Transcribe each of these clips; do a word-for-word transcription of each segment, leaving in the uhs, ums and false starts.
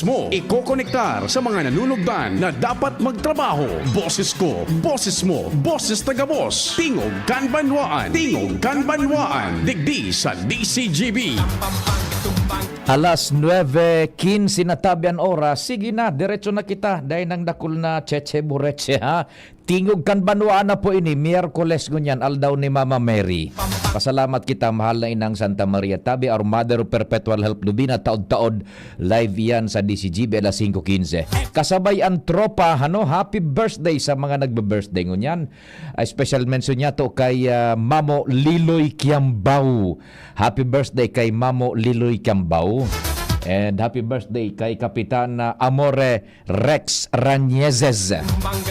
mo. Ikokonektar sa mga nanunugdan na dapat magtrabaho. Boses ko, boses mo, boses na gabos. Tingog kan Banwaan. Tingog kan Banwaan. Digdi sa D C G B. Alas nuebe quince na tabi an oras. Sige na, diretso na kita. Dahil nang dakul na cheche bureche, ha? Tingog kan Banwaan na po ini, Miyerkules ngunyan, aldaw ni Mama Mary. Pasalamat kita, mahal na Inang Santa Maria Tabi, our Mother of Perpetual Help Lubina, taod-taod, live iyan sa D C G B, alas singko quince. Kasabay ang tropa, ano, happy birthday sa mga nagbe-birthday ngunyan. Ah, special mention niya to kay, ah, Mamo Liloy Kiambao. Happy birthday kay Mamo Liloy Kiambao. And happy birthday kay Kapitan, ah, Amore Rex Rañezes.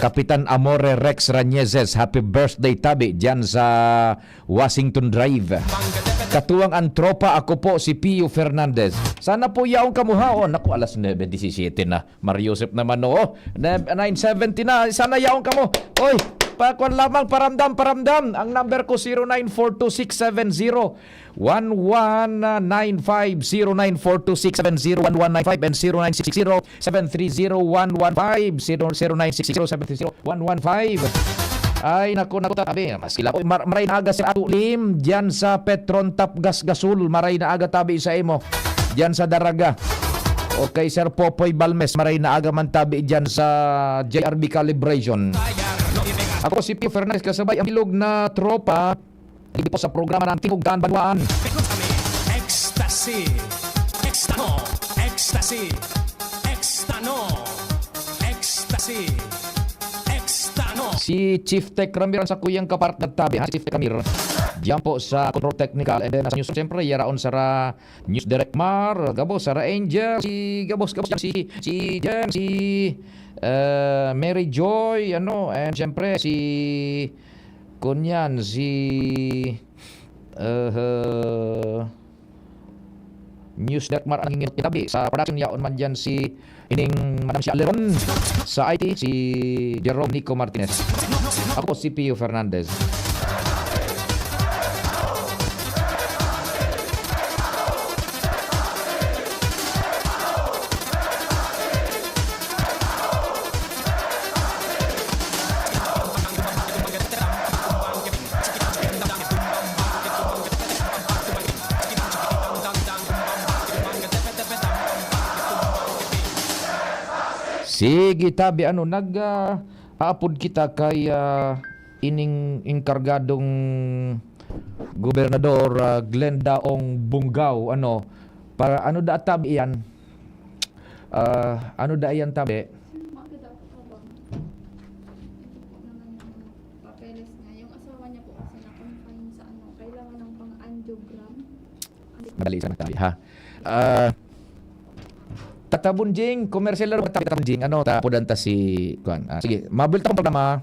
Kapitan Amore Rex Rañezes, happy birthday tabi dyan sa Washington Drive. Katuwang ang tropa, ako po si Pio Fernandez. Sana po yaon kamo ha. Oh, naku, alas nuebe disisiyete na. Mario Joseph naman, oo. Ne-, nine seventy na. Sana yaon kamo. Oy, pakuan lamang, paramdam, paramdam. Ang number ko, zero nine four two six seven zero one one nine five, zero nine four two six seven zero one one nine five and zero nine six zero seven three zero one one five, zero, zero nine six zero seven three zero one one five. Ay, naku, naku, tabi. Mas kila ko, mar-, maray na aga, Sir Ato Lim, diyan sa Petron Tapgas Gasol. Maray na aga, tabi sa imo. Diyan sa Daraga. Okay, Sir Popoy Balmes, maray na aga man tabi diyan sa J R B Calibration. Ako si Pio Fernandez, kasabay ang bilog na tropa. Dito po sa programa ng Tingog kan Banwaan. Ecstasy. Extano. Ecstasy. Extano. Ecstasy. Extano. Si Chief Tech Ramir ang sakuyang kapartner tabi, ha? Si Chief Tech Ramir. Diyan po sa Control Technical. And then, nasa news, siyempre, yaraon sa ra-, News Direct Mar, gabos, Sara Angel, si gabos, gabos, si, si Jen, si, eh, Mary Joy, ano, and siyempre, si, kunyan, si, eh, News Direct Mar, ang ingin tabi. Sa production, yaon man dyan si Ining Madam si Aleron, sa I T, si Jerome Nico Martinez. Ako po si Pio Fernandez. Sige, tabi, ano, nag, ah, aapod kita kay, ah, ining engkargadong gobernador, ah, Glenda Ong Bunggaw, ano, para, ano da, tabi, iyan? Ah, ano da iyan, tabi? Sir, makakita po ka ba? Ito po naman yung papeles niya. Yung asawa niya po kasi na-confine sa ano, kailangan ng pang-angiogram. Madali sa tabi, ha? Ah, Tata Bunjing, commercial na tabi, Tata Bunjing. Ano, tapudan ta si, kuwan. Ah, sige, mabulit akong programa.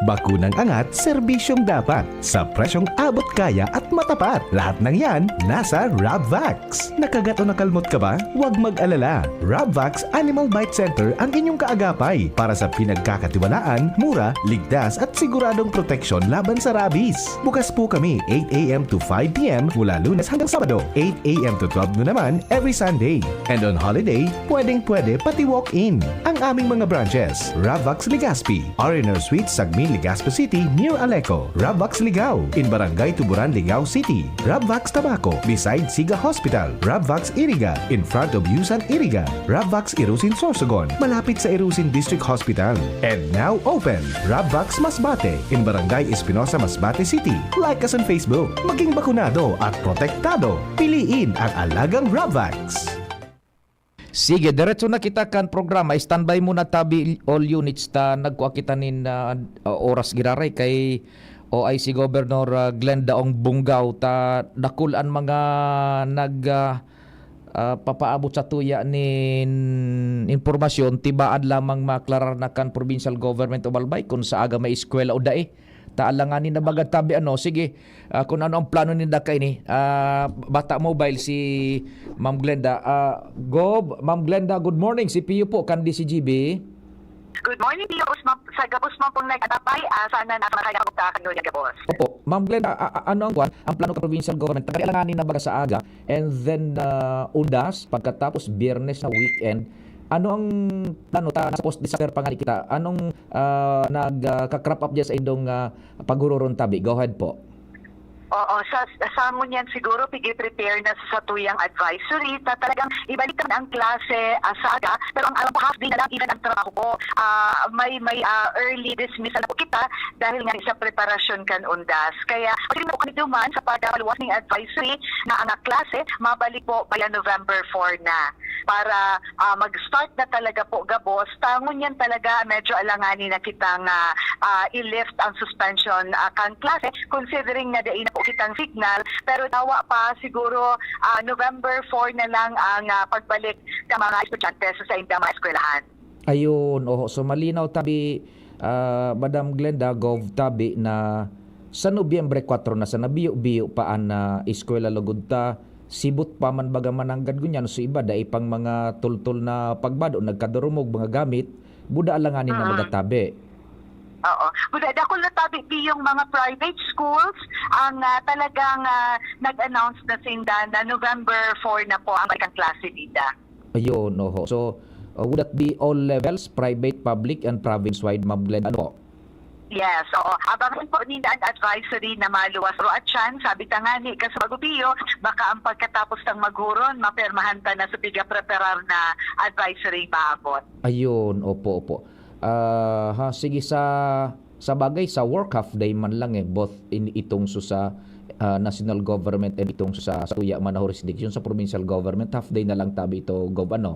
Bakunang angat, serbisyong dapat, sa presyong abot kaya at matapat. Lahat ng yan, nasa Rabvax. Nakagat o nakalmot ka ba? Huwag mag-alala. Rabvax Animal Bite Center ang inyong kaagapay para sa pinagkakatiwalaan, mura, ligtas at siguradong proteksyon laban sa rabies. Bukas po kami eight a m to five p m mula Lunes hanggang Sabado, eight a m to twelve noon naman every Sunday. And on holiday, pwedeng-pwede pati walk-in. Ang aming mga branches, Rabvax Legazpi, R and R Suites, Sagmin, Legazpi City, near Aleco. Rabvax Ligao, in Barangay Tuburan, Ligao City. Rabvax Tabaco, beside Siga Hospital. Rabvax Iriga, in front of Yusan Iriga. Rabvax Irusin Sorsogon, malapit sa Irusin District Hospital. And now open, Rabvax Masbate, in Barangay Espinosa, Masbate City. Like us on Facebook. Maging bakunado at protektado. Piliin ang alagang Rabvax. Sige, diretso na kita kan programa. Standby muna tabi all units ta nagkua kita nin, ah, oras giraray kay O I C Governor, ah, Glenn Daong Bunggaw ta dakul an mga nag, ah, ah, papaabot sa tuya nin impormasyon, tibaad lamang maklarar na kan provincial government o balbay kun sa aga may eskwela o dai. Ta alanganin na baga tabi, ano. Sige, ah, kun ano ang plano ninda kaini. Ah, Bata Mobile, si Ma'am Glenda. Ah, Gob, Ma'am Glenda, good morning. Si Pio po, kan D C G B. Good morning, Pio. Sa gabos man pong nag-atapay, ah, sana nasa makaya po ta kayo niya gabos. Opo. Ma'am Glenda, a-, a-, ano ang kwan, ang plano ka provincial government? Tagay alanganin na baga sa aga, and then, ah, undas, pagkatapos Biyernes na weekend. Ano ang plano ta, nasa post December pa nga kita? Anong, ah, nag, ah, ka-crop up dyan sa indong, ah, paghururon tabi? Go ahead po. Oo, sa, sa ngunyan siguro, pigi-prepare na sa tuyang advisory, ta talagang ibalik naman ang klase, ah, sa aga, pero ang alam ko, half day na lang, even ang trabaho ko, ah, may, may, ah, early dismissal na po kita dahil nga sa preparasyon kan undas. Kaya, pwede na po kami duman sa pagpaluwas ng advisory na ang klase, mabalik po by November four na para, ah, mag-start na talaga po gabos. Ta ngunyan talaga medyo alanganin na kita nga, ah, i-lift ang suspension, ah, kan klase, considering na dai na po kitang signal, pero dawa pa siguro, ah, November four na lang ang, ah, pagbalik sa mga estudyante sa saindang mga eskwelahan. Ayun, oho. So, malinaw tabi, ah, Madam Glenda, Gov tabi na sa Nobyembre kwatro na sa nabiyo-biyo pa an, ah, eskwela lugod ta, sibot pa man baga mananggad ngunyan, so iba, dai pang mga tultol na pagbado, nagkadurumog, mga gamit, buda alanganin na Mm. magatabi. Oo. Buda, dakul na tabi, Pi, yung mga private schools ang, ah, talagang, ah, nag-announce na sinda na November four na po ang balikan klase dida. Ayun, oho. So, uh, would that be all levels, private, public, and province-wide, Ma'am Glenda? Ano po? Yes, oo. Abangan po ninda ang advisory na maluwas. Pero at siyan, sabi ta nga ni Kasubag Pio, baka ang pagkatapos ng maghuron, mapirmahan ta na sa piga-preparar na advisory maabot. Ayun, opo, opo. Ah, ha, sige, sa, sa bagay, sa work half day man lang eh, both in itong so sa, ah, national government and itong sa, sa tuya man na jurisdiction sa provincial government, half day na lang tabi ito, Gov, ano?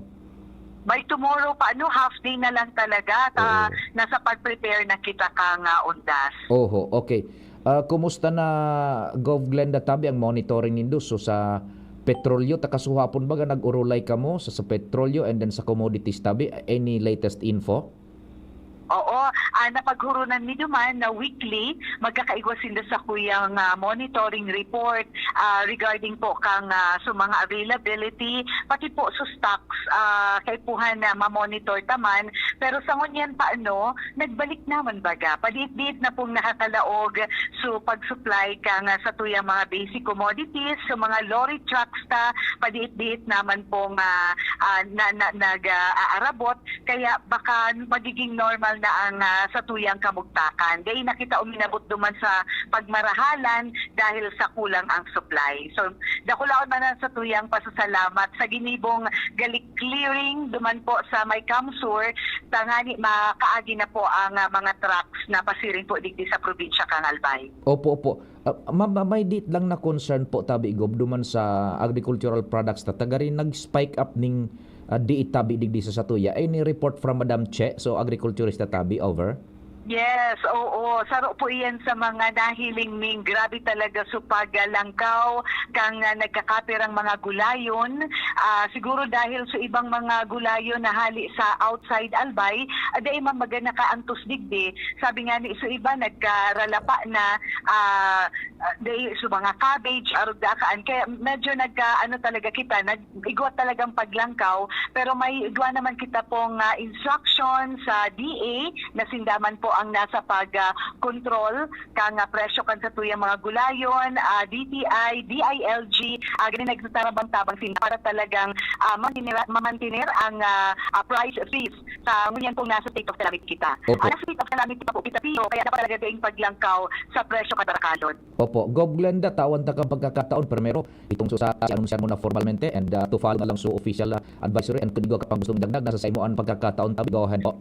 By tomorrow pa, ano, half day na lang talaga. Ta, Oo. Nasa pag-prepare na kita kang, ah, undas. Oho, okay. Ah, kumusta na, Gov Glenda, tabi ang monitoring nindo? So, sa petrolyo, ta kasuhapon baga nag-urulay kamo sa, sa petrolyo and then sa commodities tabi? Any latest info? Oo, ah, napaghurunan mi duman na weekly, magkakaigwa sinda sa kuyang, ah, monitoring report, ah, regarding po kang, ah, sa mga availability, pati po sa stocks, ah, kaipuhan na ma-monitor ta man. Pero sa ngunyan pa, ano, nagbalik naman baga. Padiit-diit na pong nakakalaog so pag-supply kang, ah, sa tuyang mga basic commodities, sa mga lorry trucks ta, padiit-diit naman pong, ah, ah, na, na, nag, ah, aarabot. Kaya baka magiging normal na ang, ah, sa tuyang kamugtakan. Dai na kita uminabot duman sa pagmarahalan dahil sa kulang ang supply. So, dakulaon man ang sa tuyang pasasalamat sa ginibong galik clearing duman po sa may CamSur, tangani makaagi na po ang, ah, mga trucks na pasiring po digdi sa probinsya kan Albay. Opo, opo. Ah, ma-, ma-, may dit lang na concern po, tabi, Gob, duman sa agricultural products ta taga rin nag-spike up ning, ah, diit tabi digdi sa satuya. Any report from Madam Che? So, agriculturist ta tabi, over? Yes, oo. Saro po iyan sa mga nahiling ming grabe talaga so paglangkaw kang, ah, nagkakapirang mga gulayon. Ah, siguro dahil sa ibang mga gulayon na hali sa outside Albay, ah, dai man baga nakaantos digdi. Sabi nga ni so iba, nagkaralapa na, ah, ah, dai so mga cabbage, arog daan. Kaya medyo nagka, ano talaga kita, nag-igwa talagang paglangkaw. Pero may igwa naman kita pong, ah, instruction sa D A na sinda man po ang nasa pag, ah, control kang, ah, presyo kan satuyang mga gulayon, ah, D T I, D I L G, ah, gani nagtatabang-tabang sinda para talagang, ah, mantinira-, mamantener ang, ah, ah, price freeze sa ngunyan pong nasa state of calamity kita. Opo. Ah, nasa state of calamity pa po kita, Pio, kaya dapat talaga daing paglangkaw sa presyo kan barakalon. Opo. Gob Glenda, tawan ta kang pagkakataon, primero, itong so sa, sa anunsyan mo na formalmente and, ah, to follow na lang so official, ah, advisory and kung igwa ka pang gustong idagdag, nasa sa imo ang pagkakataon, tabi, go ahead po.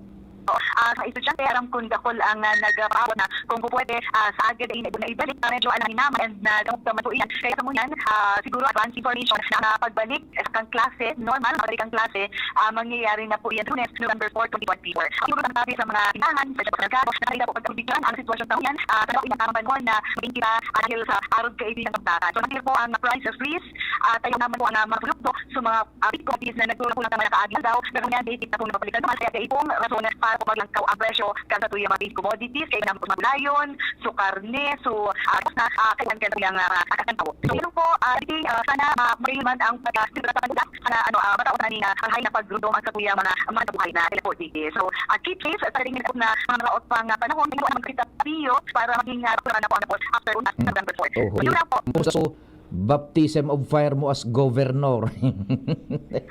Ah, sa estudyante, aram kong dakul ang, ah, nagpaabot na kung po pwede, ah, sa agad ay na ibalik, ah, medyo alanganin naman and na damog naman po iyan. Kaya sa ngunyan, ah, siguro advance information na ang, ah, pagbalik sa kang klase, normal, pagbalik ang klase, ah, mangyayari na po yan Lunes, November four, twenty twenty-four. Ang siguro lang sabi sa mga tindahan, sa mga merkado, na kanila po pagkabigyan ang sitwasyon sa ngunyan, ah, sa loob ng tamang panahon na maging kita, ah, dahil sa arog kaibigan ng pagtakan. So, nandito po ang price freeze, ah, tayo naman po ang, ah, mga produkto, so mga, ah, big commodities na nagtulak po lang naman nakaagil daw, pero ngunyan, dahil kita po napapalitan naman, kaya dahil pong rason para maglangkaw ang presyo kan satuyang mga basic commodities, kailangan po magulayon, so karne, so, ah, na, ah, kailangan kan satuyang, ah, ah, kakanan po. So, yun po, ah, I think, ah, sana, ah, mailman ang pagka-, sana, ano, ah, matao na ni, ah, hanghay na pagrudom ang satuyang mga, mga buhay na sila po, D J. So, ah, keep safe, sa tingin ko na mga, mga ot pang, ah, panahon, hindi naman kita piyo para maging, ah, doktora na po ang tapos after, ah, Mm. November four. Oh, So, yun okay. lang po. Kumusta so, baptism of fire mo as governor?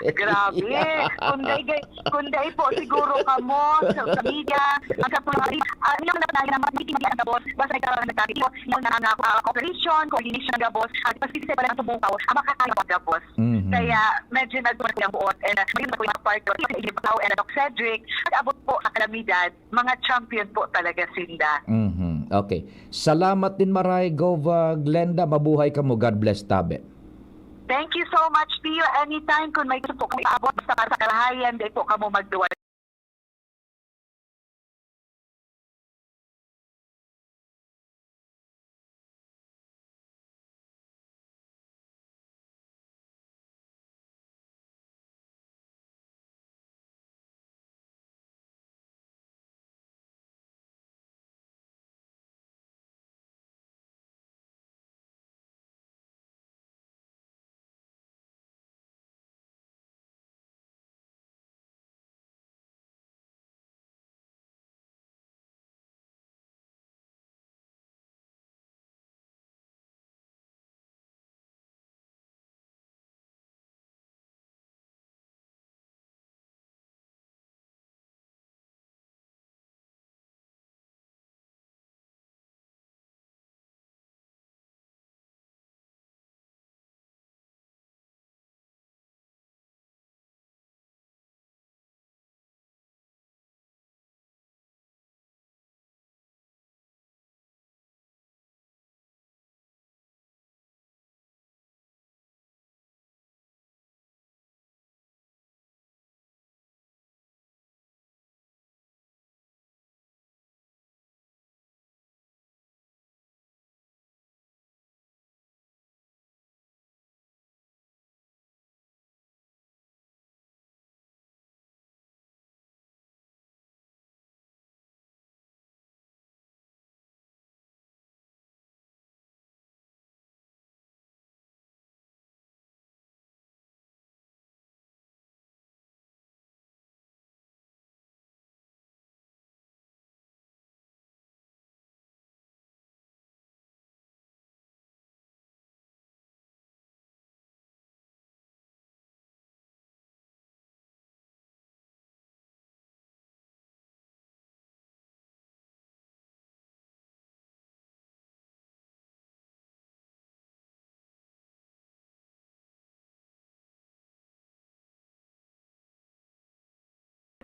Grabe. Kung day, gay-, kung day po siguro kamo sa, sa media, ang sa mga, ah, yung mga naman naman, hindi kinabiyaan ang gabos, basta ikaw ang nagsabi, yun, yun na ang, ah, cooperation, coordination ng gabos, at mas kasi pala ang subukaw, ang makakaya po ang gabos. Mhm. Kaya medyo nagtumas ko yung buot, and, ah, maging po yung part ko, yung Ilibaw, and, ah, Doc Cedric, nag-abot po sa kalamidad, mga champion po talaga sinda. Mhm. Okay. Salamat din maray, Gov, ah, Glenda. Mabuhay kamo. God bless tabi. Thank you so much, Pio. Anytime, kung may gusto po kami paabot, basta para sa karahayan, di po kamo magduwal.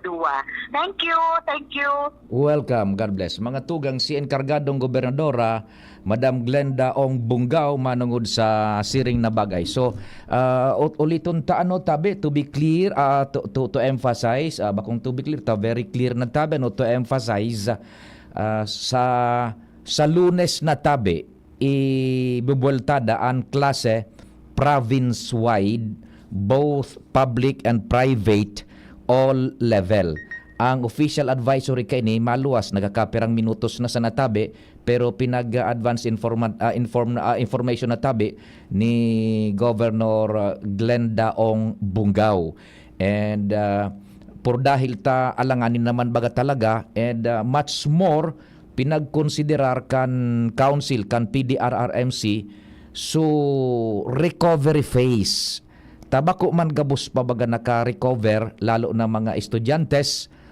Duwa. Thank you, thank you. Welcome, God bless. Mga tugang, si Enkargadong Gobernadora, Madam Glenda Ong Bungao, manungod sa siring na bagay. So, ah, ut-, uliton ta, ano, tabi, to be clear, ah, to, to, to emphasize, ah, bakong to be clear, ta very clear na tabi, no, to emphasize, ah, sa, sa Lunes na tabi, ibubuweltada an klase province-wide, both public and private, all level. Ang official advisory kaini maluwas, nagkakapirang minutos na sana tabi, pero pinag-advance informa-, ah, inform-, ah, information na tabi ni Governor, ah, Glenda Ong Bungao. And, ah, por dahil ta alanganin naman baga talaga, and, ah, much more, pinagkonsiderar kan council, kan P D R R M C, so recovery phase. Ta bako man gabos pa baga naka-recover, lalo na mga estudyante,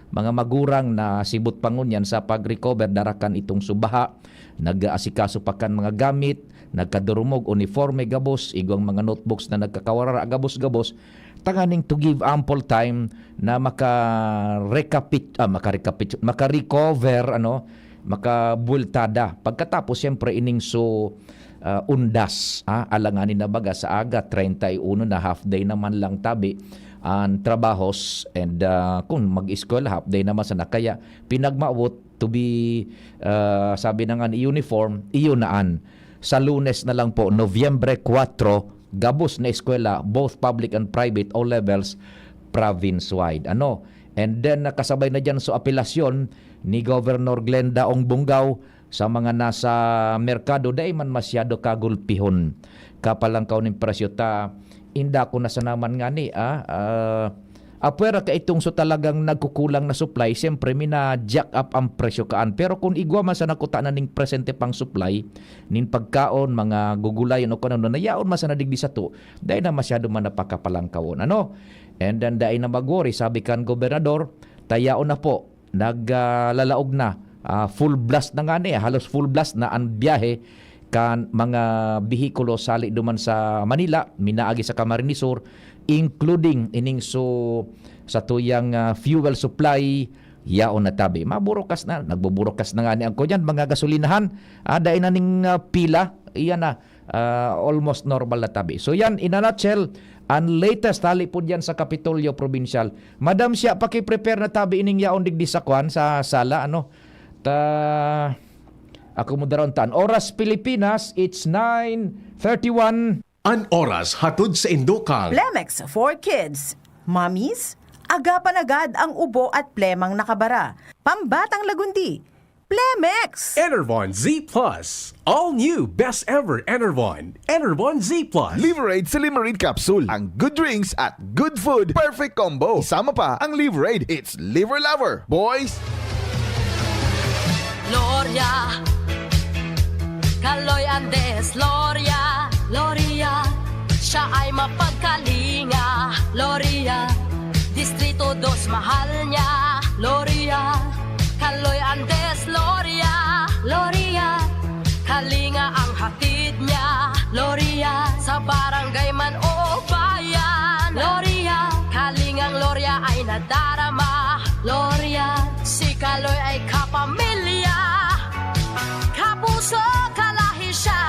mga magurang na sibot pa ngunyan sa pag-recover darakan itong subaha, nag-aasikaso pa kan mga gamit, nagkadurumog, uniforme gabos, igwang mga notebooks na nagkakawarara gabos-gabos, tanganing to give ample time na maka-recapit-, ah, maka-recapit-, maka-recover, ano, makabuweltada. Pagkatapos, siyempre, ining so, ah, undas, ah, alanganin na baga sa aga, treinta y uno na, half day naman lang tabi ang trabahos, and, ah, kung mag-eskwela, half day naman sana. Kaya pinagmawot to be, ah, sabi na nga ni uniform, iyo na an. Sa Lunes na lang po, Nobyembre kuwatro, gabos na eskwela, both public and private, all levels, province-wide. Ano? And then, nakasabay na diyan sa apelasyon ni Governor Glenda Ong Bongao sa mga nasa merkado, dai man masyado kagulpihon, kapalangkaw ning presyo ta, inda ko na sa naman ngani, ah, ah, apwera ka itong so talagang nagkukulang na supply, siyempre, mina-jack up ang presyo kaan. Pero kung igwa man sa nakuta na ning presente pang supply, nin pagkaon, mga gugulayon o kung ano, na yaon man sa nadigdi sato, dai na masyado man napakapalangkawon. Ano? And then, dai na mag-worry, sabi kan gobernador, ta yaon na po, nag, ah, lalaog na, ah, full blast na ngani, halos full blast na ang biyahe kan mga behikulo sali duman sa Manila, minaagi sa Camarines Sur, including ining su-, sa tuyang, ah, fuel supply, yaon na tabi. Maburukas na, nagbuburukas na ngani ang kunyan, mga gasolinahan, ah, dai na ning, ah, pila, iyan na, ah, almost normal na tabi. So yan, in a nutshell, ang latest hali po diyan sa Kapitolyo Provincial. Madam siya, paki-prepare na tabi ining yaon digdi sa kwan, sa sala, ano? Ta, ako mo daron tan. Oras Pilipinas, it's nine thirty-one. An oras hatod sa indo kang Plemex for Kids. Mommies, agapan agad ang ubo at plemang nakabara. Pambatang lagundi, Plemex! Enervon Z plus. All new, best ever Enervon. Enervon Z plus. Liverade sa Limarin Capsule. Ang good drinks at good food. Perfect combo. Isama pa ang Liverade. It's Liver Lover, boys! Gloria, Kaloy Andes, Gloria, Gloria. Siya ay mapagkalinga, Gloria. Distrito dos, mahal niya, Gloria. Kaloy Andes, Gloria, Gloria. Kalinga ang hatid niya, Gloria. Sa barangay man o bayan, Gloria. Kalingang Gloria ay nadarama, Gloria. Si Kaloy ay kapamilya, kapuso, kalahi siya.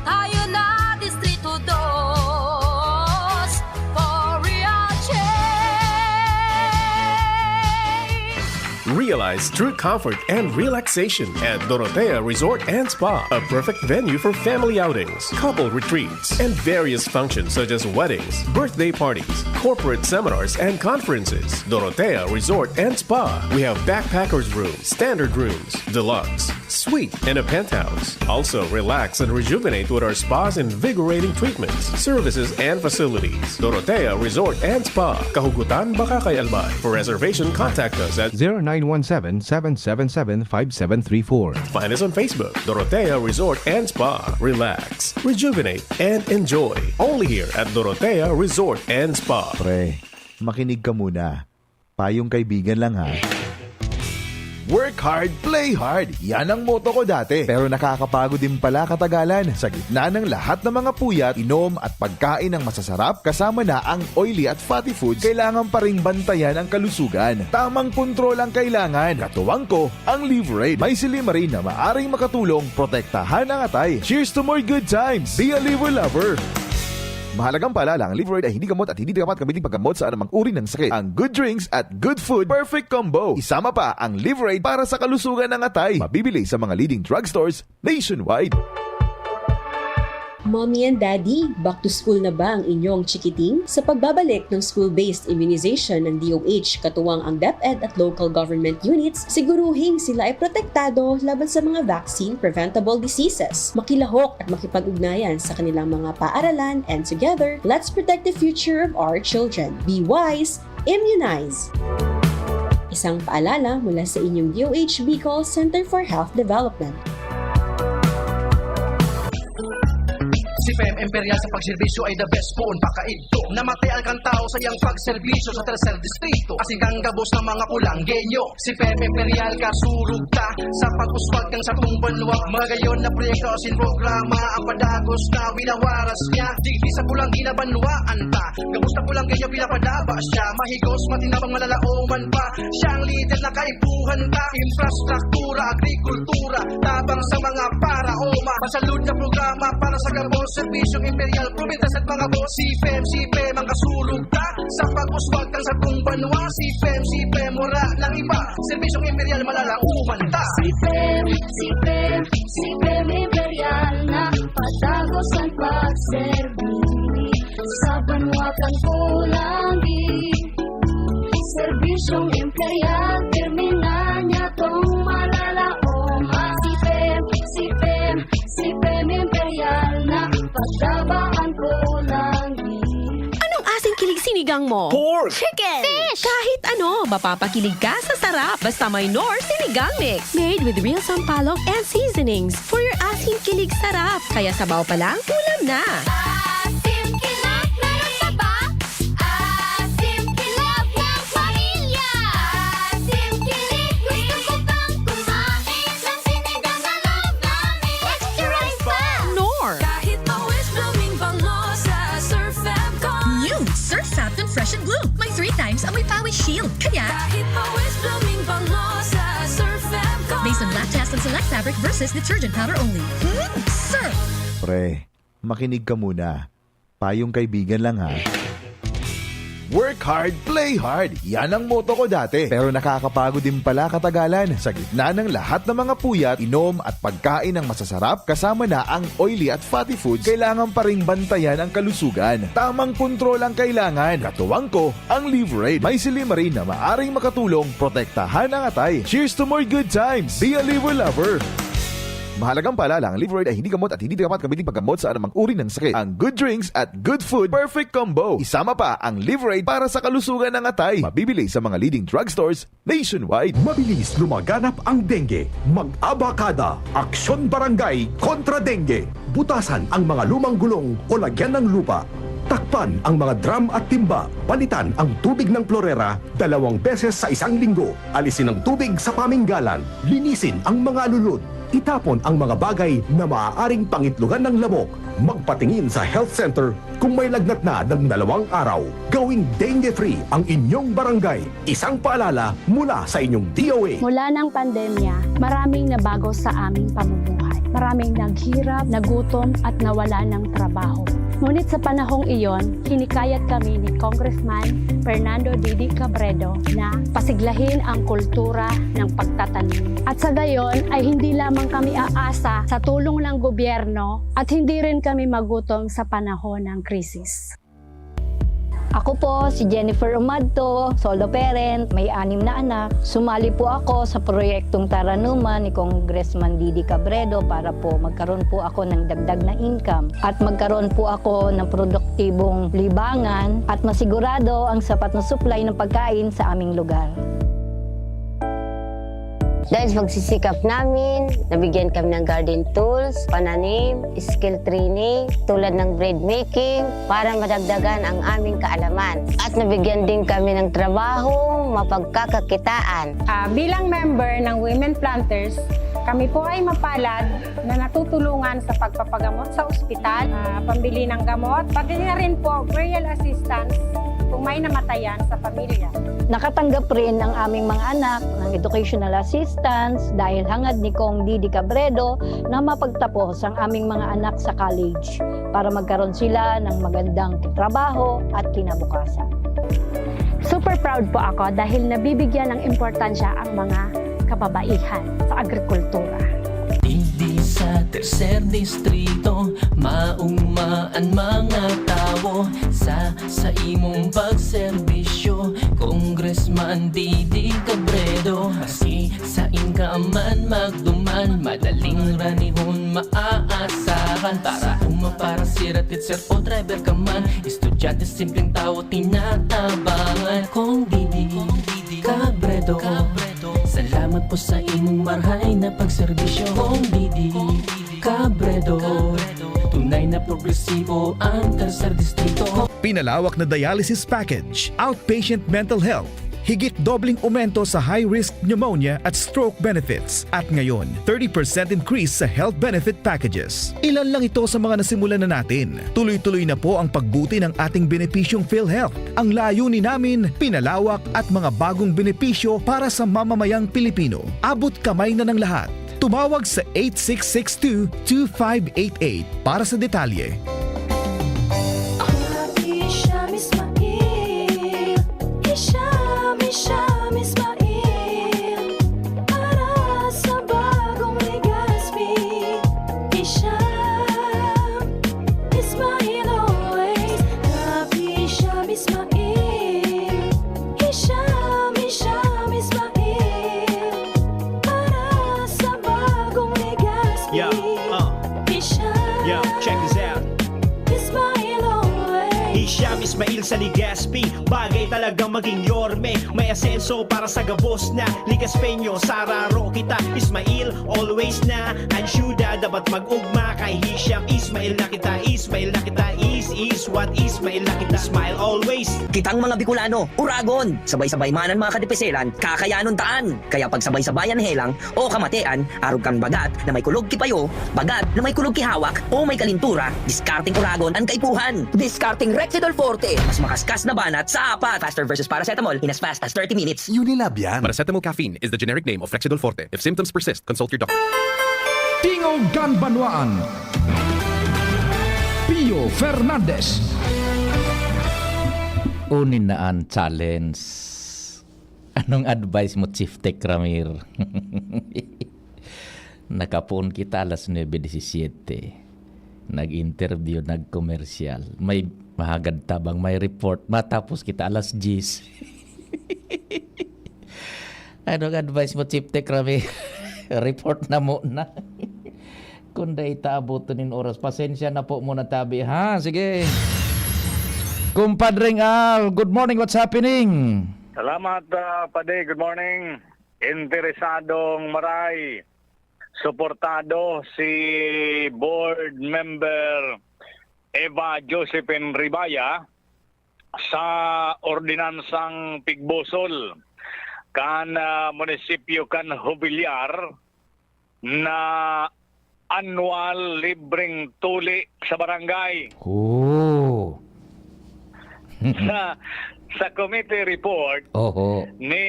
Tayo na, Distrito dos, for real change. Realize true comfort and relaxation at Dorotea Resort and Spa, a perfect venue for family outings, couple retreats, and various functions such as weddings, birthday parties, corporate seminars, and conferences. Dorotea Resort and Spa. We have backpackers room, standard rooms, deluxe, suite, and a penthouse. Also, relax and rejuvenate with our spa's invigorating treatments, services, and facilities. Dorotea Resort and Spa, Kahugutan, Bacacay, Albay. For reservation, contact us at zero nine one seven, seven seven seven, five seven three four. Find us on Facebook, Dorotea Resort and Spa. Relax, rejuvenate, and enjoy. Only here at Dorotea Resort and Spa. Pre, makinig ka muna. Payong kaibigan lang ha. Work hard, play hard. Yan ang motto ko dati. Pero nakakapagod din pala katagalan. Sa gitna ng lahat ng mga puyat, inom at pagkain ng masasarap, kasama na ang oily at fatty foods, kailangan pa ring bantayan ang kalusugan. Tamang kontrol ang kailangan. Katuwang ko, ang Liverade. May silimarin na maaring makatulong protektahan ang atay. Cheers to more good times! Be a Liver Lover! Mahalagang paalala, ang Liverade ay hindi gamot at hindi dapat gamitin paggamot sa anumang uri ng sakit. Ang good drinks at good food, perfect combo. Isama pa ang Liverade para sa kalusugan ng atay. Mabibili sa mga leading drugstores nationwide. Mommy and Daddy, back to school na ba ang inyong chikiting? Sa pagbabalik ng school-based immunization ng D O H katuwang ang DepEd at local government units, siguruhing sila ay protektado laban sa mga vaccine-preventable diseases. Makilahok at makipag-ugnayan sa kanilang mga paaralan, and together, let's protect the future of our children. Be wise, immunize! Isang paalala mula sa inyong D O H Bicol Center for Health Development. Si P E M Imperial sa pagserbisyo ay the best poon pakaidto. Namatay ang kantao sa iyang pagserbisyo sa Tercer Distrito. Asin kang gabos ng mga Pulanggenyo. Si P E M Imperial kasurog ta sa pag-uswag kan satong banwa. Magayon na proyekto asin programa ang padagos na winawaras niya. Digdi sa Pulanggi na banwaan ta. Gabos na Pulanggenyo pinapadaba siya. Mahigos, matinabang, malalaoman pa. Siya ang lider na kaipuhan ta. Infrastruktura, agrikultura, tabang sa mga paraoma. Masalud na programa para sa gabos, serbisyong imperial, probintas at mga boss. Si P E M, si P E M ang kasurog ta. Sa pag-uswag kan satong banwa, si P E M, si P E M, wala nang iba. Serbisyong imperial, malalaoman ta. Si P E M, si P E M, si P E M imperial na patagos ang pagserbi sa banwa kan Pulanggi. Serbisyong Imperial, pirmi na niya tong malalaom. Si Pem, si Pem, si Pem Imperial na pagdabaan ko lang. Anong asin kilig sinigang mo? Pork! Chicken! Fish! Kahit ano, mapapakilig ka sa sarap. Basta may Knorr Sinigang Mix. Made with real sampalok and seasonings. For your asin kilig sarap. Kaya sabaw pa lang, ulam na. Asim kilig, meron pa ba? Asim kilig ng pamilya. Asim kilig, gusto ko pang kumain ng sinigang na loob namin. Extra rice pa! Knorr. Kahit pawis, blooming bango sa Surf Fab Con. New Surf Fab Con Fresh and Bloom. May three times amoy pawis shield. Kaya kahit pawis, blooming bango sa Surf Fab Con. Based on black test and select fabric versus detergent powder only. Hmm, Surf! Pre, makinig ka muna. Payong kaibigan lang, ha. Work hard, play hard. Yan ang motto ko dati. Pero nakakapagod din pala katagalan. Sa gitna ng lahat ng mga puyat, inom at pagkain ng masasarap, kasama na ang oily at fatty foods, kailangan pa ring bantayan ang kalusugan. Tamang kontrol ang kailangan. Katuwang ko, ang Liverade. May silymarin na maaring makatulong protektahan ang atay. Cheers to more good times! Be a Liver Lover! Mahalagang paalala, ang Liverade ay hindi gamot at hindi dapat gamitin paggamot sa anumang uri ng sakit. Ang good drinks at good food, perfect combo. Isama pa ang Liverade para sa kalusugan ng atay. Mabibili sa mga leading drugstores nationwide. Mabilis lumaganap ang dengue. Mag-abakada, Aksyon Barangay kontra Dengue. Butasan ang mga lumang gulong o lagyan ng lupa. Takpan ang mga drum at timba. Palitan ang tubig ng florera dalawang beses sa isang linggo. Alisin ang tubig sa paminggalan. Linisin ang mga alulod. Itapon ang mga bagay na maaaring pangitlogan ng lamok. Magpatingin sa health center kung may lagnat na ng dalawang araw. Gawing dengue-free ang inyong barangay. Isang paalala mula sa inyong D O A. Mula ng pandemya, maraming nabago sa aming pamumuhay. Maraming naghirap, nagutom, at nawala ng trabaho. Ngunit sa panahong iyon, hinikayat kami ni Congressman Fernando Didi Cabredo na pasiglahin ang kultura ng pagtatanim. At sa gayon ay hindi lamang kami aasa sa tulong ng gobyerno at hindi rin kami magutom sa panahon ng krisis. Ako po si Jennifer Umadto, solo parent, may anim na anak. Sumali po ako sa proyektong Taranuman ni Congressman Didi Cabredo para po magkaroon po ako ng dagdag na income at magkaroon po ako ng produktibong libangan at masigurado ang sapat na supply ng pagkain sa aming lugar. Dahil sa pagsisikap namin, nabigyan kami ng garden tools, pananim, skill training, tulad ng bread making, para madagdagan ang aming kaalaman. At nabigyan din kami ng trabahong mapagkakakitaan. Ah, bilang member ng Women Planters, kami po ay mapalad na natutulungan sa pagpapagamot sa ospital, ah, pambili ng gamot, pati na rin po burial assistance kung may namatayan sa pamilya. Nakatanggap rin ang aming mga anak ng educational assistance dahil hangad ni Cong Didi Cabredo na mapagtapos ang aming mga anak sa college para magkaroon sila ng magandang trabaho at kinabukasan. Super proud po ako dahil nabibigyan ng importansya ang mga kababaihan sa agrikultura. Digdi sa tercer distrito, mauma an mga tawo sa, sa imong pagserbisyo, Congressman Didi Cabredo. Maski sain ka man magduman, madaling ranihon maaasahan. Para uma, para sira, teacher o driver ka man, estudyante, simpleng tawo, tinatabangan. Cong Didi Cabredo, salamat po sa imong marahay na pagserbisyo. Cong Didi Cabredo, tunay na progresibo ang Tercer Distrito. Pinalawak na dialysis package, outpatient mental health, higit dobleng aumento sa high-risk pneumonia at stroke benefits. At ngayon, thirty percent increase sa health benefit packages. Ilan lang ito sa mga nasimulan na natin. Tuloy-tuloy na po ang pagbuti ng ating benepisyong PhilHealth. Ang layunin namin, pinalawak at mga bagong benepisyo para sa mamamayang Pilipino. Abot kamay na ng lahat. Tumawag sa eight six six two, two five eight eight para sa detalye. Hisham Ismail, Hisham, Hisham Ismail, para sa bagong Legazpi. Hisham Ismail always, Rabi Hisham Ismail, Hisham Sa Legazpi, bagay talaga maging yorme. May asenso para sa gabos na Legazpeño. Sararo kita, Ismail, always na. Ang syuda dapat mag-ugma. Kay Hisham, Ismail na kita, Ismail na kita. Is, is what Ismail na kita. Smile always. Kitang mga Bicolano, Uragon, sabay-sabay man an mga kadipiselan, kakayanon taan. Kaya pagsabay-sabayan helang o kamatean, arog kan bagat na may kulog ki payo, bagat na may kulog ki hawak, o may kalintura, diskarteng Uragon an kaipuhan. Diskarteng Rexidol Forte, mas makaskas na banat sa apat. Faster versus paracetamol in as fast as thirty minutes. Unilab yan. Paracetamol caffeine is the generic name of Rexidol Forte. If symptoms persist, consult your doctor. Tingog kan Banwaan. Pio Fernandez. Unin na an challenge. Anong advice mo, Chief Tech Ramir? Nakapoon kita alas nuebe disisiete. Nag-interview, nag-komersyal. May mahagad tabang, may report. Matapos kita alas diyes. Anong advice mo, Chief Tech Ramir? Report na muna. Kung dai ta abuton nin oras, pasensya na po muna tabi, ha? Sige. Kumpadring Al, good morning. What's happening? Salamat, ah, Padi. Good morning. Interesadong maray, suportado si Board Member Eva Josephine Ribaya sa ordinansang pigbusol kan, ah, munisipyo kan Jubilar na annual libreng tuli sa barangay. Oh. Sa, sa committee report Oho. ni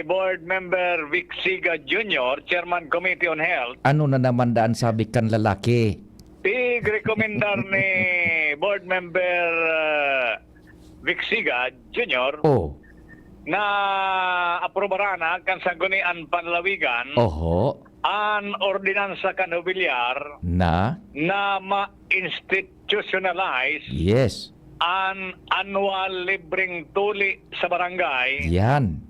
Board Member Vic Siga Junior, Chairman Committee on Health, Ano na naman daan sabi kan lalaki? Pigrekomendar ni Board Member, uh, Vic Siga Junior Oh. na aprobaran na kan Sangguniang Panlalawigan Oho. an ordinansa kan Jubilar Na? na ma-institutionalize Yes. an annual libreng tuli sa barangay Yan.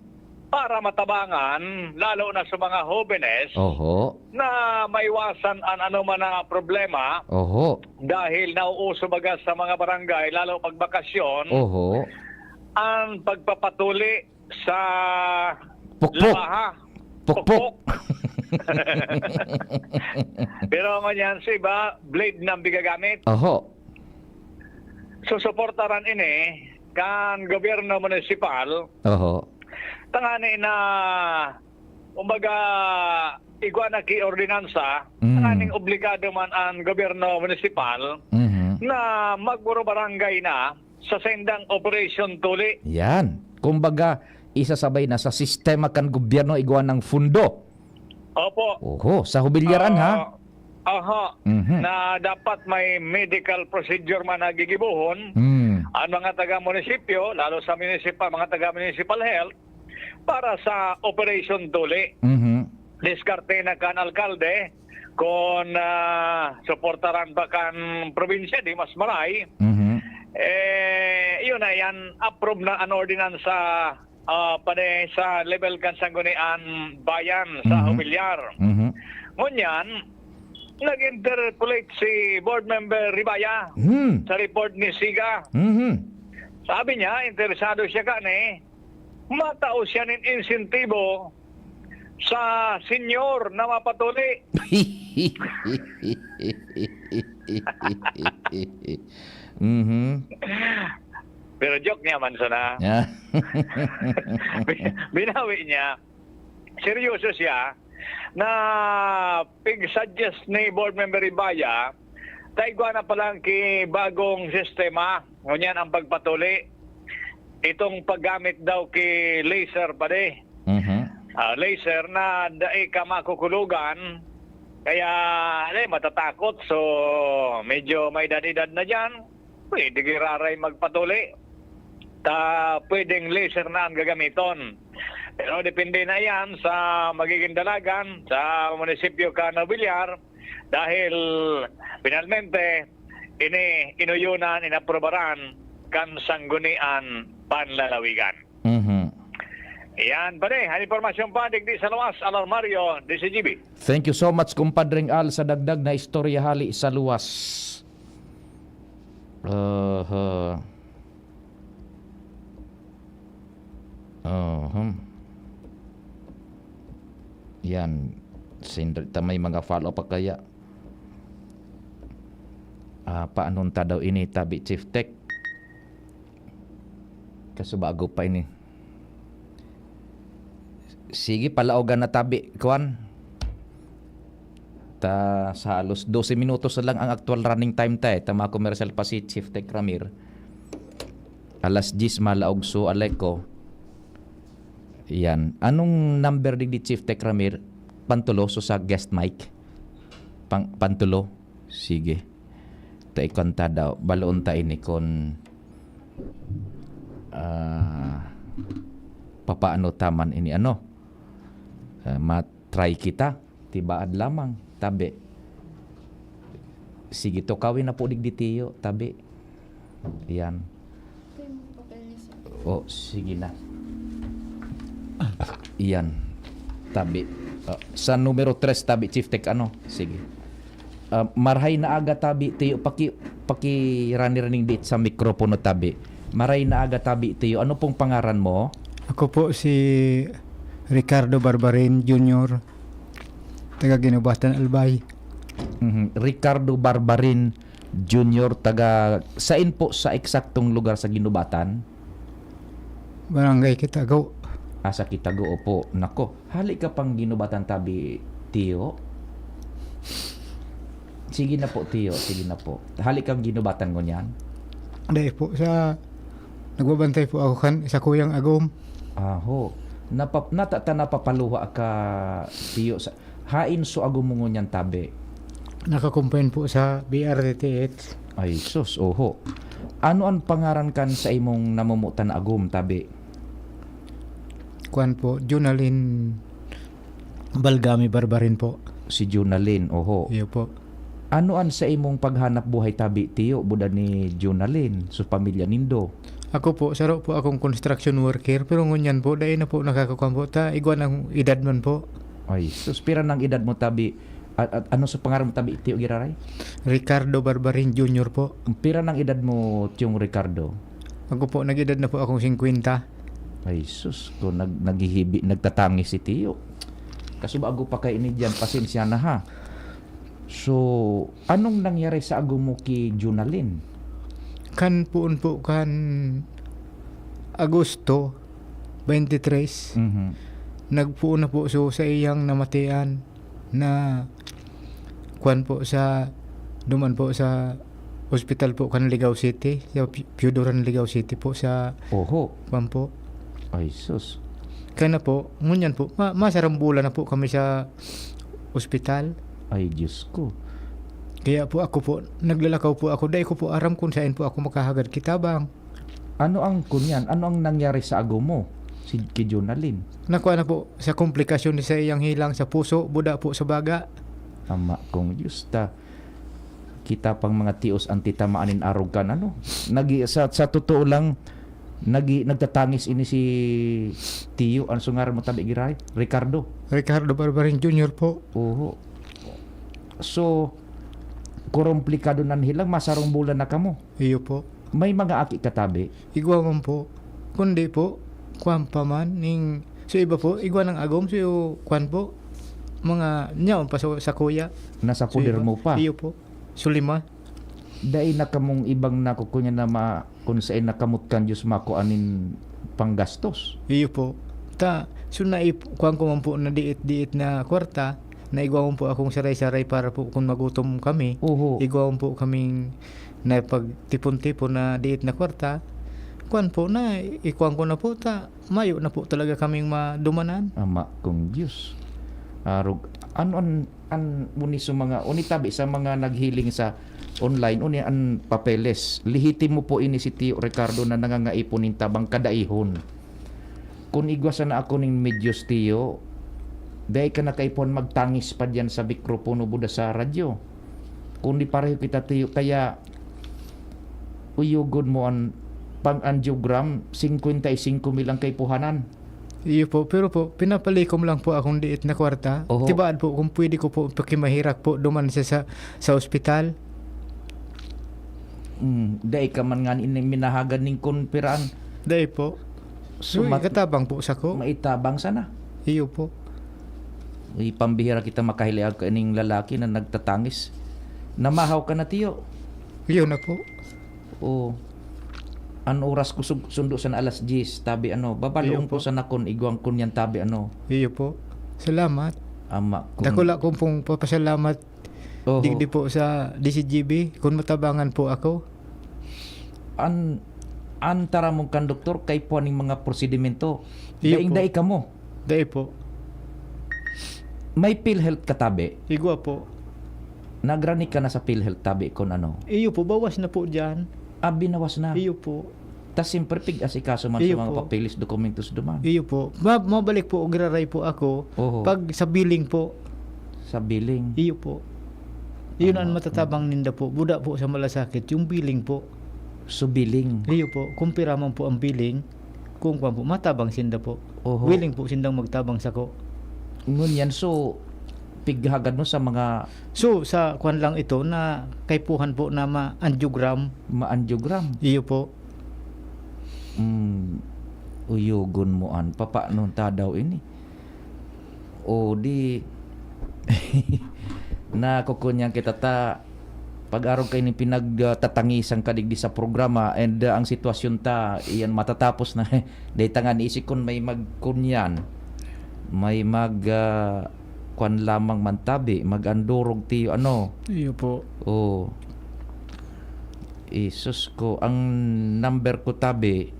para matabangan, lalo na sa mga hobenes, Oho. na maiwasan an anoman na problema Oho. dahil nauuso baga sa mga barangay, lalo pag bakasyon, Oho. ang pagpapatuli sa Pukpok. labaha. Pukpok. Pukpok. Pero ngunyan, sa iba, blade na ang bigagamit. Oho. Susuportaran ini kan gobyerno munisipal. Oho. Tangani na, kumbaga, igwa na ki ordinansa, Mm. tanganing obligado man ang gobyerno munisipal Mhm. na magpuro barangay na sa sendang operation tuli. Yan. Kumbaga, isasabay na sa sistema kan gobyerno igwa ng fundo. Opo. Oho, sa Hubilyaran, ha? Ah, aha. Mhm. Na dapat may medical procedure man na gigibohon Mm. ang mga taga-munisipyo, lalo sa municipal, mga taga-municipal health, para sa operation tuli. Mhm. Diskarte na kan alkalde, kung, ah, suportaran pa kan probinsya, di mas maray. Mhm. Eh, yun na yan, approve na an ordinansa, ah, pare, sa level kan Sangguniang Bayan sa Mhm. Hubilyar. Mhm. Ngunyan, nag-interpolate si Board Member Ribaya Hmm. sa report ni Siga. Mhm. Sabi niya, interesado siya kani, matao siya nin insentibo sa senyor na mapatuli. Mhm. Pero joke niya man sana. Yeah. Binawi niya. Seryoso siya na pig-suggest ni Board Member Ribaya, ta igwa na palang ki bagong sistema, ngunyan ang pagpatuli. Itong paggamit daw ki laser pa di. Mhm. Ah, laser na dai ka makukulugan, kaya, eh, matatakot. So, medyo may edad-edad na diyan, pwede giraray magpatuli. Ta, pwedeng laser na ang gagamiton. Pero depende na yan sa magiging dalagan sa munisipyo kan Villar, dahil finalmente, ini inuyonan, inaprobaran kan Sanggunian Panlalawigan. Mhm. Yan, pare. Ang impormasyon pa, digdi sa luwas, Alarmario, D C G B. Thank you so much, Kumpadring Al, sa dagdag na istorya hali sa luwas. Aha. Uhum. Yan. Sindri ta may mga follow pa kaya. Ah, paano ta daw ini, tabi, Chief Tech? Kaso bago pa ini. Sige, palaogan na, tabi, kuwan. Ta, sa halos dose minutos na lang ang aktual running time ta, eh. Ta mga komersyal pa si Chief Tech Ramir. Alas diyes malaog, so, alay ko. Yan. Anong number digdi, Chief Tech Ramir? Pantulo, so sa guest mic? Pang, pantulo? Sige. Ta ikwan ta daw. Baloon ta ini kun, ah, papaano ta man ini, ano? Ah, ma-try kita. Tibaad lamang, tabi. Sige, tukawin na po digdi, Tiyo, tabi. Yan. Ito yung papel niya, sir. Oh, sige na. Yan. Tabi. Ah, sa numero tres, tabi, Chief Tech, ano? Sige. Ah, marhay na aga, tabi, Tiyo. Paki-, pakirani-raning dit sa mikropono, tabi. Marhay na aga, tabi, Tiyo. Ano pong pangaran mo? Ako po si Ricardo Barbarin Junior, taga Guinobatan, Albay. Mhm. Ricardo Barbarin Junior, taga sain po sa eksaktong lugar sa Guinobatan? Barangay Quitago. Ah, sa Quitago, opo. Nako, hali ka pang Guinobatan, tabi, Tiyo? Sige na po, Tiyo. Sige na po. Hali kang Guinobatan ngunyan? Dai po. Sa, nagbabantay po ako kan, sa kuyang agom. Aho. Napa-, nata-, ta napapaluha ka, Tiyo, sa, hain so agom mo ngunyan, tabi? Nakakumpay po sa B R T T H. Ay, sus, oho. Ano an pangaran kan sa imong namomotan na agom, tabi? Kuwan po, Junalin Balgami Barbarin po. Si Junalin, oho. Iyo po. Ano an sa imong paghanap buhay, tabi, Tiyo, buda ni Junalin, so pamilya nindo? Ako po, saro po akong construction worker, pero ngunyan po, dai na po nakakakuan po, ta igwa ng edad man po. Ay, sus, pira nang edad mo, tabi? At, at ano sa pangaran mo, tabi, Tiyo, giraray? Ricardo Barbarin Junior po. Pira nang edad mo, Tiyong Ricardo? Ako po, nag-edad na po akong singkwenta. Ay, sus, kung nag-, naghihibi, nagtatangis si Tiyo. Kaso bago pa kayo ini diyan, pasensya na, ha. So, anong nangyari sa agom mo ki Junalin? Kan puon po, kan Agosto twenty-three, Mhm. nagpuon na po so sa iyang namatian na kwan po sa, duman po sa ospital po kan Ligao City, sa Pi-, Piyuduran, Ligao City po sa Oho. kwan po. Ay, sus. Kaya na po, ngunyan po, ma-, masarang bulan na po kami sa ospital. Ay, Diyos ko. Kaya po ako po, naglalakaw po ako. Dai ko po aram kung saan po ako makahagad kitabang. Ano ang kunyan? Ano ang nangyari sa agom mo, si, ki Jonalyn? Nakuha na po sa komplikasyon sa iyang hilang sa puso, buda po sa baga. Ama kong Diyos, ta kita pang mga tios ang titamaan nin arog kan, ano? Nagi-, sa, sa totoo lang, nagi-, nagtatangis ini si Tiyo. Ano so ngaran mo, tabi, Giray? Ricardo? Ricardo Barbarin Junior po. Oho. So, komplikado nan hilang, masarong bulan na kamo? Iyo po. May mga aki ka, tabi? Igwa man po. Kundi po, kwan pa man, ning, so iba po, igwa ng agom, so kwan po, mga nyaon pa sa, sa kuya. Nasa So, puder iba, mo pa? Iyo po. So, lima. Dai na kamong ibang nakukunya na ma-, kung sain nakamot kan Diyos makua nin panggastos? Iyo po. Ta, so naip-, kuwan ko man po na diit-diit na kwarta, naigwa man po akong saray-saray para po kung magutom kami. Oho. Igwa man po kaming napagtipon-tipon na diit na kwarta. Kuwan po na, ikuwan ko na po ta, mayo na po talaga kaming madumanan. Ama kong Diyos. Arog, ano an, an, uni sa mga, uni tabi sa mga naghiling sa online, uni an papeles. Lehitimo po ini si Tiyo Ricardo na nangangaipon nin tabang kadaihon. Kun igwa sana ako nin medyos, Tiyo, dai ka na kaipuhan magtangis pa diyan sa mikropono buda sa radyo. Kundi pareho kita, Tiyo, kaya uyogon mo an pang-angiogram, singkwenta y singko mil ang kaipuhanan. Iyo po, pero po, pinapalikom lang po akong diit na kwarta. Oho. Tibaad po kung pwede ko po pakimaherak po duman sa, sa, sa ospital. Mm, dai ka man ngani ini minahagad nin kun piraan. Dai po. So, Uy, mat-, katabang po sako. Maitabang sana. Iyo po. Uy, pambihira kita makahiliag kaining lalaki na nagtatangis. Namahaw ka na, tiyo. Iyo na po. Oo. An oras ko sug-, sundo sana alas diyes, tabi ano, babaloon Iyo po. ko sana kun igwang kunyan, tabi ano. Iyo po. Salamat. Ama, kun Dakula ko pong papasalamat Oho. digdi po sa D C G B, kun matabangan po ako. An, an taramon kan doktor, kaipuhan ning mga prosedimento. Iyo Daing po. dai kamo. Dai po. May PhilHealth ka, tabi? Igwa po. Nagrani ka na sa PhilHealth, tabi, kun ano? Iyo po, bawas na po diyan. Ah, binawas na? Iyo po. Tas siyempre, pig-asikaso man Iyo sa mga po. papeles, dokumentos duman. Iyo po. Ma-, mabalik po, giraray po ako Oho. pag sa billing po. Sa billing? Iyo po. Yun ang Tama. matatabang ninda po. Buda po sa malasakit, yung billing po. So, billing? Iyo po. Kumpira man po ang billing, kung kwan po, matabang sinda po. Oho. Willing po sindang magtabang sako. Ngunyan, so, pighagad mo sa mga So, sa kwan lang ito na kaipuhan po na ma-angiogram. Ma-angiogram? Iyo po. Hmm, uyogon mo an. Papaano ta daw ini? O di, nakukunyan kita ta, pag-arog kaini pinagtatangisan ka digdi sa programa, and, uh, ang sitwasyon ta, iyan matatapos na. Dai ta nga naisip kun may magkunyan, may mag, uh, kwan lamang man tabi, mag-andurog tiyo, ano. Iyo po. Oh. Isus ko, ang number ko tabi.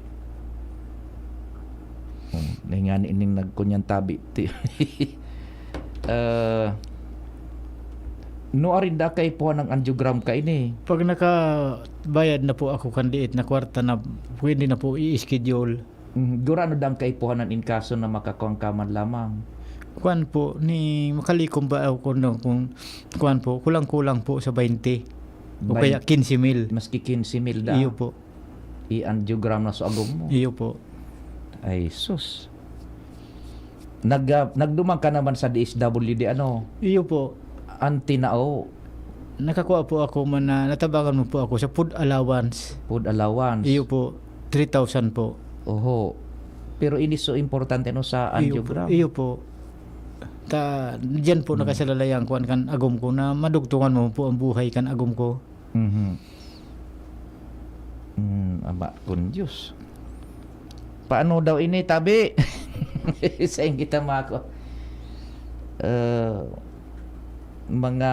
Hmm, na nga ni ining nagkunyan tabi. Ti-, ah, no, arinda kaipuhan ang angiogram kaini. Pag nakabayad na po ako kan diit na kwarta na pwede na po i-schedule. Mm, gurano dang kaipuhan an inkaso na makakuan ka man lamang? Kuan po, ni makalikom ba ako kung, kung kuan po, kulang-kulang po sa baynte o Bayn-, kaya kinse mil. Maski kinse mil da? Iyo po. I-angiogram na sa agom mo? Iyo po. Ay, sus. Nag-, ah, nagduman ka naman sa D S W D, ano? Iyo po. Ang tinao? Nakakua po ako man na, natabangan mo po ako sa food allowance. Food allowance? Iyo po, three thousand po. Oho. Pero ini so importante, no, sa Iyo po, angiogram? Iyo po. Ta, diyan po Hmm. nakasalalay ang kuwan kan agom ko na madugtungan mo po ang buhay kan agom ko. Mhm. Hmm, aba, kun Diyos. Paano daw ini, tabi? Sain kita mako-, eh, mga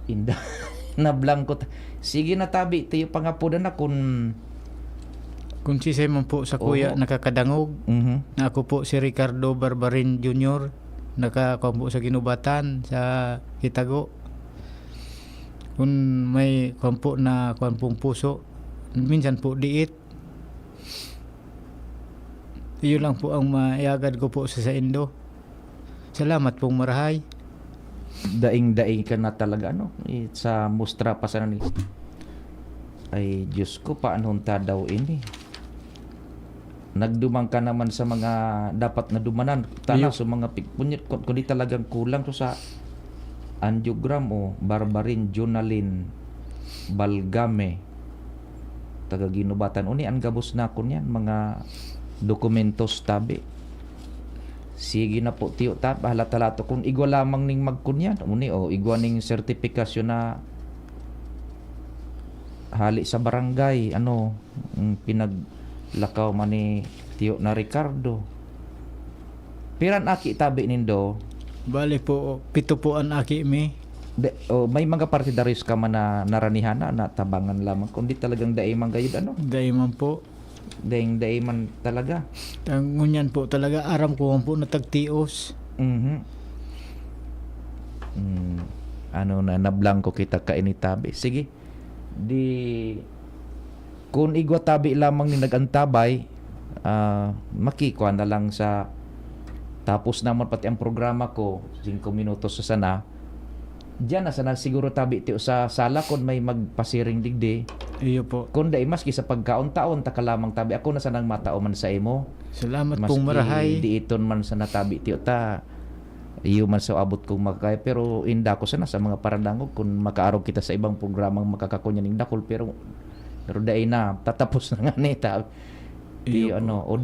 inda-, nablangkot. Sige na, tabi, tiyo pangapodan na kun Kun sisay man po sa kuya Oo. nakakadangog, Mhm. na ako po si Ricardo Barbarin Junior, naka-, kuwan po sa Ginubatan, sa Hitago. Kun may kuwan po na kuwan pong puso, minsan po diit. Iyo lang po ang maiagad ko po sa saindo. Salamat pong marahay. Daing-daing ka na talaga, ano, eh, sa mustra pa sana ni, ay, Diyos ko, paano ta daw ini? Nagduman ka naman sa mga dapat na dumanan. Tana, Iyo. sa mga pigpunyot, kun-, kundi talagang kulang to sa angiogram, o, Barbarin Jonalyn Balgame, taga Ginubatan. Uni, ang gabos na kun yan, mga dokumentos, tabi. Sige na po, tiyo, ta, bahala talato. Kung igwa lamang ning magkunyan, uni, o, igwa ning sertipikasyon na hali sa barangay, ano, mm, pinaglakaw man ni tiyo na Ricardo. Piran aki tabi nindo? Bale po, pito po an aki mi. De, o, may mga partidaryos ka man na naranihan na, natabangan lamang, kundi talagang dai man gayud, ano? Dai man po. Daing-dai man talaga. Ang ngunyan po talaga, aram ko man po na tagtios. Mhm. Hmm. Ano na, nablangko kita kaini tabi. Sige. Di, kun igwa tabi lamang ni nag-antabay, ah, makikwa na lang sa tapos naman pati ang programa ko, singko minutos sa sana. Diyan na sana siguro tabi ti sa sala kun may magpasiring digdi. Iyo po. Kun dai, maski sa pagkaon, taon ta ka lamang tabi. Ako na sanang matao man sa imo. Salamat Maski pong marahay. Diiton man sana tabi ti ta. Iyo man sa abot kong makakaya, pero inda ko sana sa mga paradangog kun makaarog kita sa ibang programang makakakunya ning dakul, pero, pero dai na, tatapos na nga ni ta. Ti Iyo po. Ano, o